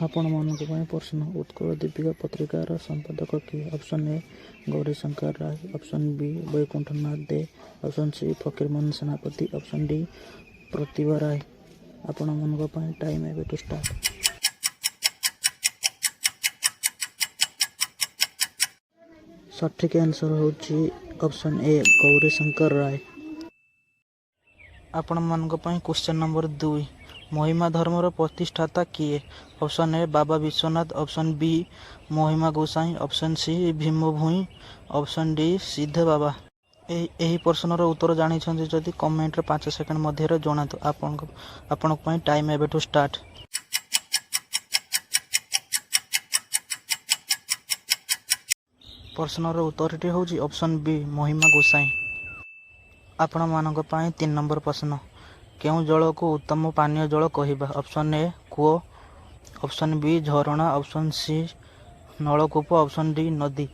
ଆପଣମାନଙ୍କ ପାଇଁ ପ୍ରଶ୍ନ, ଉତ୍କଳ ଦୀପିକା ପତ୍ରିକାର ସମ୍ପାଦକ କିଏ? Option A Gourishankar Ray, option B Baikunthanath De, option C Fakirmohan Senapati, option D Pratibha Ray. ଆପଣମାନଙ୍କ ପାଇଁ ଟାଇମ୍ ଏବେଠୁ ଷ୍ଟାର୍ଟ। ସଠିକ୍ ଆନ୍ସର୍ ହେଉଛି ଅପସନ୍ ଏ ଗୌରୀଶଙ୍କର ରାୟ। ଆପଣମାନଙ୍କ ପାଇଁ କ୍ୱେଶ୍ଚନ୍ ନମ୍ବର 2, ମହିମା ଧର୍ମର ପ୍ରତିଷ୍ଠାତା କିଏ? ଅପସନ୍ ଏ ବାବା Vishwanath, option B Mahima Gosain, option C Bhima Bhoi, option D Siddha Baba. ଏହି ପ୍ରଶ୍ନର ଉତ୍ତର ଜାଣିଛନ୍ତି ଯଦି କମେଣ୍ଟରେ 5 ସେକେଣ୍ଡ ମଧ୍ୟରେ ଜଣାନ୍ତୁ। ଆପଣଙ୍କ ପାଇଁ ଟାଇମ୍ ଏବେଠୁ ଷ୍ଟାର୍ଟ। ପ୍ରଶ୍ନର ଉତ୍ତରଟି ହେଉଛି ଅପସନ୍ ବି ମହିମା ଗୋସାଇଁ। ଆପଣମାନଙ୍କ ପାଇଁ 3 ନମ୍ବର ପ୍ରଶ୍ନ, କେଉଁ ଜଳକୁ ଉତ୍ତମ ପାନୀୟ ଜଳ କହିବା? ଅପସନ୍ ଏ କୂଅ, ଅପସନ୍ ବି ଝରଣା, ଅପସନ୍ ସି ନଳକୂପ, ଅପସନ୍ ଡି ନଦୀ।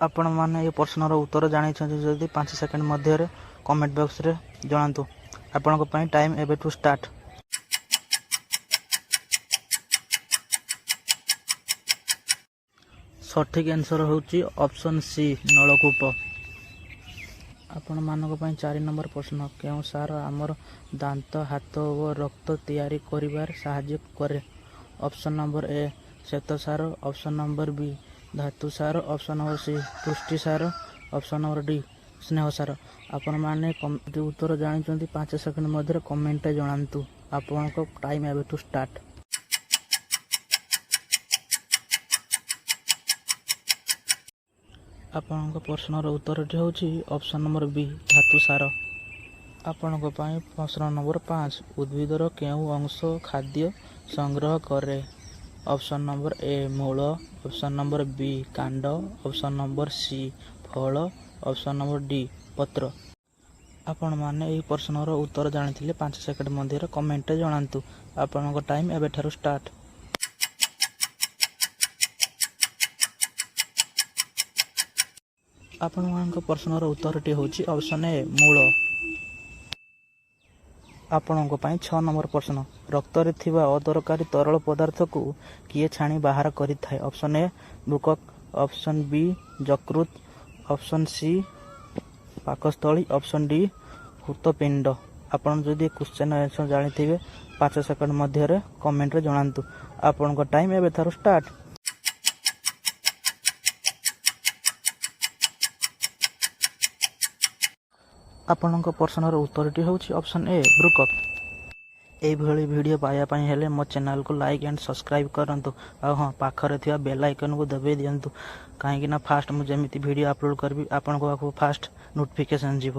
ଆପଣମାନେ ଏ ପ୍ରଶ୍ନର ଉତ୍ତର ଜାଣିଛନ୍ତି ଯଦି 5 ସେକେଣ୍ଡ ମଧ୍ୟରେ କମେଣ୍ଟ ବକ୍ସରେ ଜଣାନ୍ତୁ। ଆପଣଙ୍କ ପାଇଁ ଟାଇମ୍ ଏବେଠୁ ଷ୍ଟାର୍ଟ। ସଠିକ୍ ଆନ୍ସର୍ ହେଉଛି ଅପସନ୍ ସି ନଳକୂପ। ଆପଣମାନଙ୍କ ପାଇଁ 4 ନମ୍ବର ପ୍ରଶ୍ନ, କେଉଁ ସାର ଆମର ଦାନ୍ତ, ହାତ ଓ ରକ୍ତ ତିଆରି କରିବାରେ ସାହାଯ୍ୟ କରେ? ଅପସନ୍ ନମ୍ବର ଏ ଶ୍ୱେତସାର, ଅପସନ୍ ନମ୍ବର ବି ଧାତୁ ସାର, ଅପସନ୍ ନମ୍ବର ସି ପୁଷ୍ଟି ସାର, ଅପସନ୍ ନମ୍ବର ଡି ସ୍ନେହ ସାର। ଆପଣମାନେ ଉତ୍ତର ଜାଣିଛନ୍ତି 5 ସେକେଣ୍ଡ ମଧ୍ୟରେ କମେଣ୍ଟରେ ଜଣାନ୍ତୁ। ଆପଣଙ୍କ ଟାଇମ୍ ଏବେଠୁ ଷ୍ଟାର୍ଟ। ଆପଣଙ୍କ ପ୍ରଶ୍ନର ଉତ୍ତରଟି ହେଉଛି ଅପସନ୍ ନମ୍ବର ବି ଧାତୁ ସାର। ଆପଣଙ୍କ ପାଇଁ ପ୍ରଶ୍ନ ନମ୍ବର 5, ଉଦ୍ଭିଦର କେଉଁ ଅଂଶ ଖାଦ୍ୟ ସଂଗ୍ରହ କରେ? ଅପସନ୍ ନମ୍ବର ଏ ମୂଳ, ଅପସନ୍ ନମ୍ବର ବି କାଣ୍ଡ, ଅପସନ୍ ନମ୍ବର ସି ଫଳ, ଅପସନ୍ ନମ୍ବର ଡି ପତ୍ର। ଆପଣମାନେ ଏହି ପ୍ରଶ୍ନର ଉତ୍ତର ଜାଣିଥିଲେ 5 ସେକେଣ୍ଡ ମଧ୍ୟରେ କମେଣ୍ଟରେ ଜଣାନ୍ତୁ। ଆପଣଙ୍କ ଟାଇମ୍ ଏବେଠାରୁ ଷ୍ଟାର୍ଟ। ଆପଣମାନଙ୍କ ପ୍ରଶ୍ନର ଉତ୍ତରଟି ହେଉଛି ଅପସନ୍ ଏ ମୂଳ। ଆପଣଙ୍କ ପାଇଁ 6 ନମ୍ବର ପ୍ରଶ୍ନ, ରକ୍ତରେ ଥିବା ଅଦରକାରୀ ତରଳ ପଦାର୍ଥକୁ କିଏ ଛାଣି ବାହାର କରିଥାଏ? ଅପସନ୍ ଏ ବୃକକ୍, ଅପସନ୍ ବି ଯକୃତ, ଅପସନ୍ ସି ପାକସ୍ଥଳୀ, ଅପସନ୍ ଡି ହୃତପିଣ୍ଡ। ଆପଣ ଯଦି କ୍ୱେଶ୍ଚନ୍ ଆନ୍ସର୍ ଜାଣିଥିବେ 5 ସେକେଣ୍ଡ ମଧ୍ୟରେ କମେଣ୍ଟରେ ଜଣାନ୍ତୁ। ଆପଣଙ୍କ ଟାଇମ୍ ଏବେଠାରୁ ଷ୍ଟାର୍ଟ। ଆପଣଙ୍କ ପ୍ରଶ୍ନର ଉତ୍ତରଟି ହେଉଛି ଅପସନ୍ ଏ ବୃକକ୍। ଏଇଭଳି ଭିଡ଼ିଓ ପାଇବା ପାଇଁ ହେଲେ ମୋ ଚ୍ୟାନେଲକୁ ଲାଇକ୍ ଆଣ୍ଡ ସବସ୍କ୍ରାଇବ୍ କରନ୍ତୁ। ଆଉ ହଁ, ପାଖରେ ଥିବା ବେଲ୍ ଆଇକନ୍କୁ ଦବାଇ ଦିଅନ୍ତୁ, କାହିଁକିନା ଫାଷ୍ଟ ମୁଁ ଯେମିତି ଭିଡ଼ିଓ ଅପଲୋଡ଼ କରିବି ଆପଣଙ୍କ ପାଖକୁ ଫାଷ୍ଟ ନୋଟିଫିକେସନ୍ ଯିବ।